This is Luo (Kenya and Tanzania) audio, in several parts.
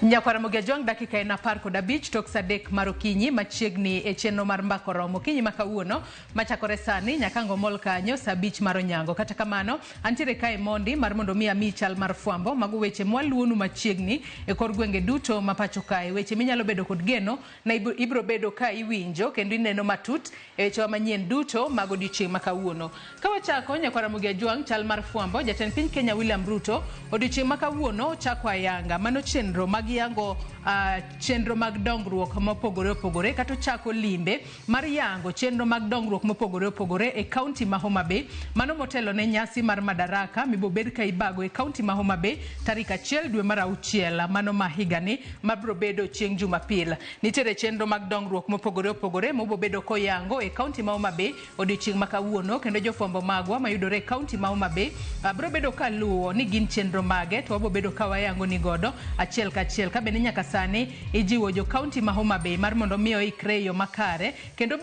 Nyakwar Ramogi Ajwang' dakika en 15 tok sa 3 mar okinyi machiegni e chenro mar mbako romo okinyi ma kawuono machakore sani nyaka ang' omol kanyo sa 5 mar onyango. Kata kamano antiere kae mondi mar mondo mi amiyi chal mar fwambo mago weche mwaluonu machiegni e kor gwenge duto ma pacho kae, weche minyalo bedo kod geno na ibro bedo ka iwinjo kendo ineno matut e wechewa manyien duto mag odiochieng' ma kawuono. Ka wachako Nyakwar Ramogi Ajwang' chal mar fwambo, jatend piny Kenya William Ruto odiochieng' ma kawuono ochako ayanga mano chenro mag yango chenro mag dongruok mopogore opogore kata ochako limbe mar yango chenro mag dongruok mopogore opogore e kaunti ma Homa Bay, mano motelo ne nyasi mar Madaraka mibobed ka ibago e kaunti ma Homa Bay tarik 1 dwe mar 6 mano ma higani mabro bedo chieng' Jumapil. Nitiere chenro mag dongruok mopogore opogore mobobedo koyango e kaunti ma Homa Bay odiochieng' ma kawuono, kendo jofwambo magwa mayudore e kaunti ma Homa Bay bro bedo ka luwo ni gin chenro mage to wabo bedo ka wayango ni godo achiel kachiel. Ka bende nyaka sani ijiwo jo kaunti ma Homa Bay mar mondo mi oikre e yo makare kendo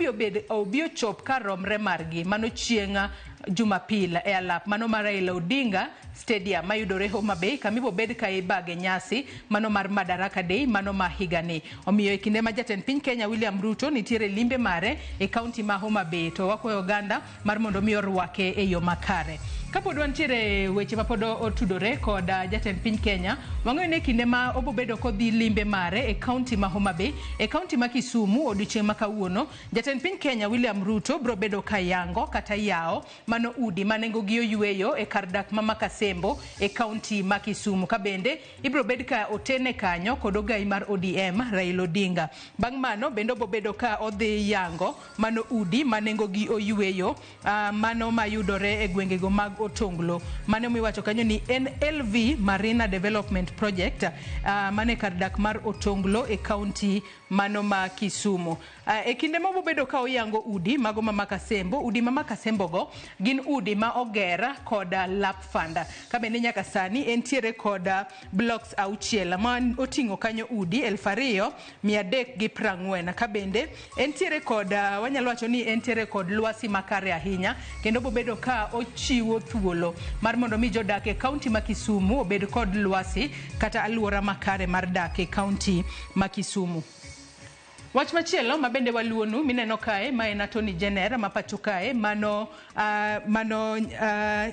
obi ochop kar romre margi mano chieng' Jumapil e alap mano mar Raila Odinga Stadium mayudore Homa Bay kama ibobed ka ibage nyasi mano mar Madaraka Day mano ma higani. Omiyo e kinde ma jatend piny Kenya William Ruto nitiere limbe mare e kaunti ma Homa Bay to wakwayo oganda mar mondo mi orwake e yo makare. Kapod wantiere weche mapod otudore kod jatend piny Kenya, wang'eyo ni e kinde ma obobedo kodhi limbe mare e kaunti ma Homa Bay, e kaunti ma Kisumu odiochieng' ma kawuono, jatend piny Kenya William Ruto bro bedo ka yango kata yawo mano udi ma nengogi oyweyo e kar dak ma Makasembo e kaunti ma Kisumu. Ka bende ibro bed ka otene kanyo kod ogai mar ODM Raila Odinga. Bang' mano bende obobedo ka odhi yango mano udi ma nengogi oyweyo mano mayudore e gwengego mag Otonglo. Mano miwacho kanyo ni en LV Marina Development Project mane kar dak mar Otonglo e kaunti mano ma Kisumu. E kinde ma obobedo ka oyango udi mago ma Makasembo, udi ma Makasembo go gin udi ma oger kod Lap Fund. Ka bende nyaka sani entiere kod blocks 6 ma oting'o kanyo udi 2340. Ka bende entiere kod wanyalo wacho ni entiere kod lwasi makare ahinya kendo obobedo ka ochiwo thuolo mar mondo mi jodak e kaunti ma Kisumu obed kod lwasi kata aluora makare mar dak e kaunti ma Kisumu. Wach machielo ma bende waluonu mineno kae ma en Attorney General ma pacho kae mano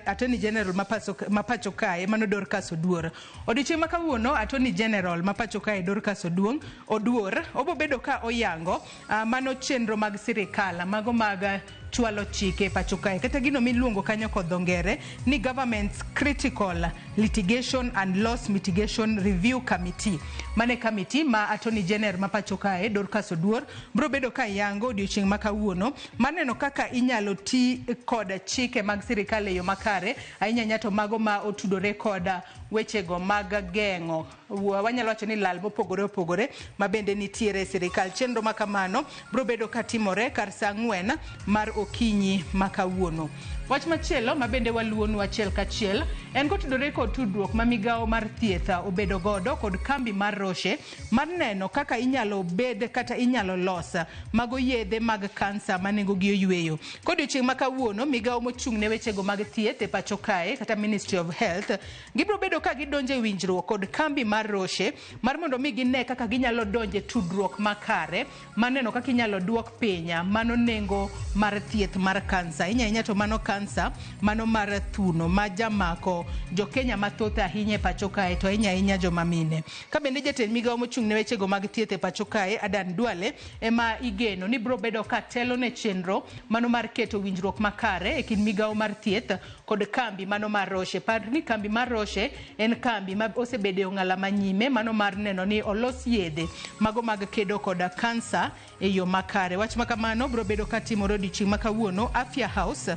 Attorney General ma pacho kae mano Dorcas Oduor. Odiochieng' ma kawuono Attorney General ma pacho kae Dorcas Oduor obobedo ka oyango mano chenro mag sirikal mago mag chwalo chike pacho kae kata gino miluongo kanyo kod dho ngere ni Government's Critical Litigation and Loss Mitigation Review Committee. Mane committee ma Attorney General ma pacho kae Dorcas Oduor bro bedo ka yango odiochieng' ma kawuono maneno kaka inyalo ti kod chike mag sirikal e yo makare ahinya ahinya to mago ma otudore kod wechego mag geng'o wanyalo wacho ni lal mopogore opogore ma bende nitiere e sirikal. Chenro ma kamano bro bedo ka timore kar sa 4 mar okinyi ma kawuono. Wach machielo ma bende waluonu achiel kachiel en kotudore kod tudruok ma migawo mar thieth obedo godo kod kambi mar Roche mar neno kaka inyalo bed kata inyalo los mago yedhe mag kansa ma nengogi oyweyo. Kodiochieng' ma kawuono migawo mochung' ne wechego mag thieth e pacho kae kata Ministry of Health gibiro bedo ka gidonjo e winjruok kod kambi mar Roche mar mondo mi gine kaka ginyalo donjo e tudruok makare mar neno kaka inyalo duok piny mano nengo mar thieth mar kansa. Ahinya ahinya to mano kansa mano mar thuno ma jamako jo Kenya mathoth ahinya e pacho kae to ahinya ahinya joma mine. Ka bende jatend migawo mochung' ne wechego mag thieth e pacho kae Adan Duale ema igeno ni biro bedo ka telo ne chenro mano mar keto winjruok makare e kind migawo mar thieth kod kambi mano mar Roche. Par ni kambi mar Roche en kambi ma osebedo e ong'ala manyime mano mar neno ni olos yedhe mago mag kedo kod kansa e yo makare. Wach ma kamano biro bedo ka timore odiochieng' ma kawuono Afya House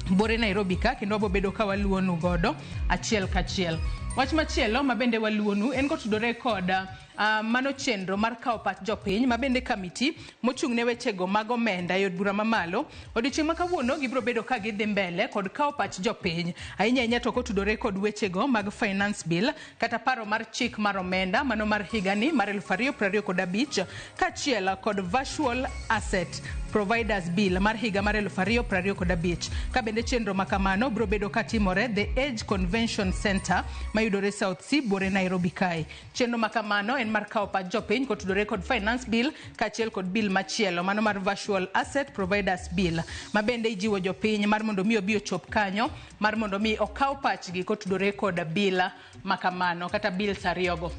bore Nairobi ka kendo wabo bedo ka waluonu godo achiel kachiel. Wach machielo ma bende waluonu en kotudore kod mano chenro mar kawo pach jopiny ma bende kamiti mochung' ne wechego mag omenda e od bura mamalo odiochieng' ma kawuono gibiro bedo ka gidhi mbele kod kawo pach jopiny ahinya ahinya to kotudore kod wechego mag finance bill kata paro mar chik mar omenda mano mar higani mar 2025 kaachiel kod virtual asset providers bill mar higa mar 2025. Ka bende chenro ma kamano biro bedo ka timore The Age Convention Center ma mayudore South C buore Nairobi kae. Chenro ma kamano en mar kawo pach jopiny kotudore kod Finance Bill kaachiel kod bill machielo mano mar Virtual Asset Providers Bill, ma bende ijiwo jopiny mar mondo mi obi ochop kanyo mar mondo mi okaw pachgi kotudore kod bill ma kamano kata bills ariyogo.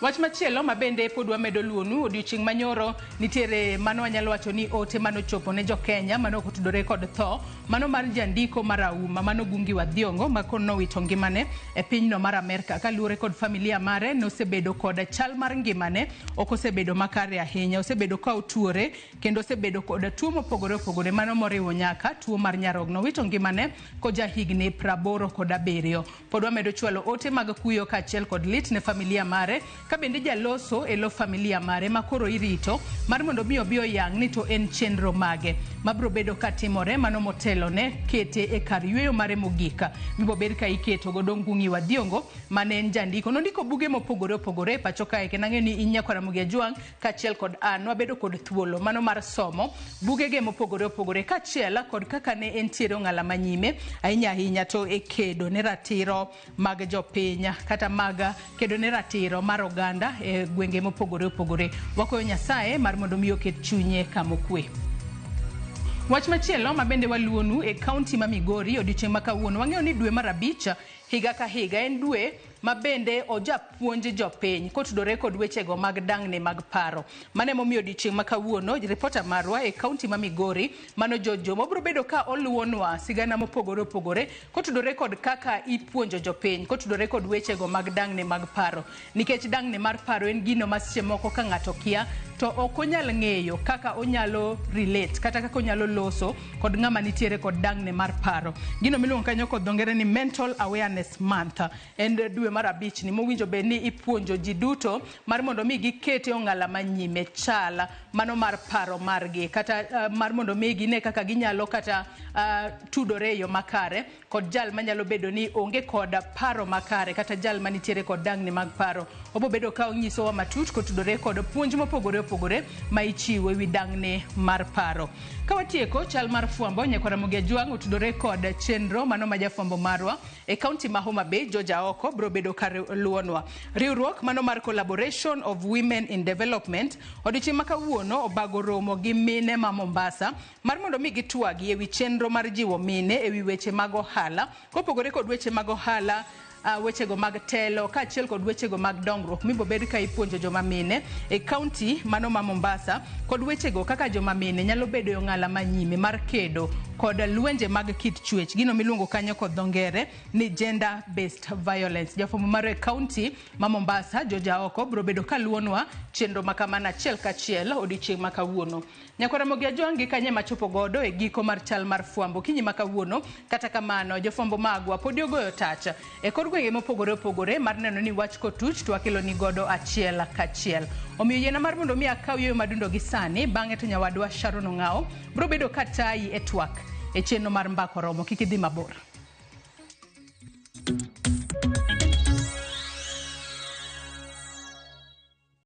Wach machielo ma bende pod wamedo luonu odiochieng' manyoro nitiere mano wanyalo wacho ni ote manochopo ne jokenya mano otudore kod tho mano mar jandiko marahuma mano Gungi wa Thiong'o ma nowito ngimane e pinyno mar Amerka kaluwore kod familia mare nosebedo kod chal mar ngimane ok osebedo makare ahinya, osebedo ka otuore kendo osebedo kod tuo mopogore opogore mano moriwo nyaka tuo mar nyarogno. Owito ngimane koja higni 87. Pod wamedo chwalo ote mag kuyo kaachiel kod lit ne familia mare ka bende jaloso e lo familia mare ma koro irito mar mondo mi obi oyang ni to en chenro mage mabiro bedo katimore mano motelo ne kete e kar yueyo mare mogik mibiro bed ka iketo godo Ngungi wa Thiong'o mane en jandiko. Nondiko buge mopogore opogore e pacho kae kendo ang'eyo ni in nyakwar Ramogi Ajwang' kaachiel kod an wabedo kod thuolo mano mar somo bugege mopogore opogore kaachiel kod kaka ne entiere ong'ala manyime ahinya ahinya to e kedo ne ratiro mag jopiny kata mag kedo ne ratiro mar oganda e gwenge mopogore opogore. Wakwayo Nyasaye mar mondo mi oket chunye kama okwe. Wach machielo ma bende waluonu e kaunti ma Migori odiochieng' ma kawuono wang'eyo ni dwe mar abich higa ka higa en dwe ma bende ojapuonj jopiny kotudore kod wechego mag dang'ni mag paro. Mano emomiyo odiochieng' ma kawuono ripota marwa e kaunti ma Migori mano George Jomo biro bedo ka oluwonwa sigana mopogore opogore kotudore kod kaka ipuonjo jopiny kotudore kod wechego mag dang'ni mag paro. Nikech dang'ni mar paro en gino ma seche moko ka ng'ato kia to ok onyal ng'eyo kaka onyalo relate kata kaka onyalo loso kod ng'ama nitiere kod dang'ni mar paro. Gino miluongo kanyo kod dho ngere ni Mental Awareness Month en dwe mar abich ni mowinjo bed ni ipuonjo ji duto mar mondo mi gikete ong'ala manyime chal mano mar paro margi kata mar mondo mi gine kaka ginyalo kata tudore e yo makare kod jal manyalo bedo ni onge kod paro makare kata jal manitiere kod dang'ni mag paro. Obo bedo ka onyisowa matut kotudore kod puonj mopogore opogore ma ichiwo ewi dang'ni mar paro. Ka watieko chal mar fwambo nyakwar Ramogi Ajwang' otudore kod chenro mano ma jafwambo marwa e kaunti ma Homa Bay George Aoko biro bedo ka luwonwa. Riwruok mano mar Collaboration of Women in Development odiochieng' ma kawuono obago romo gi mine ma Mombasa mar mondo mi gitwagi ewi chenro mar jiwo mine ewi weche mag ohala kopogore kod weche mag ohala wechego mag telo kaachiel kod wechego mag dongruok mibo bed ka ipuonjo joma mine e kaunti mano ma Mombasa kod wechego kaka joma mine nyalo bedo e ong'ala manyime mar kedo kod lwenje mag kit chwech gino miluongo kanyo kod dho ngere ni gender based violence. Jafwambo mar e kaunti ma Mombasa George Aoko biro bedo ka luwonwa chenro ma kamano achiel kachiel odiochieng' ma kawuono. Nyakwar Ramogi Ajwang' gi kanye machopo godo e giko mar chal mar fwambo kinyi ma kawuono. Kata kamano jofwambo magwa podi ogoyo tach e kor gwenge mopogore opogore mar neno ni wach kotuch to wakelo ni godo achiel kachiel. Omiyo yiena mar mondo mi akaw yueyo madundo gi sani bang'e to nyawadwa Sharon Ong'awo biro bedo ka tayi e twak e chenro mar Mbaka Oromo. Kik idhi mabor.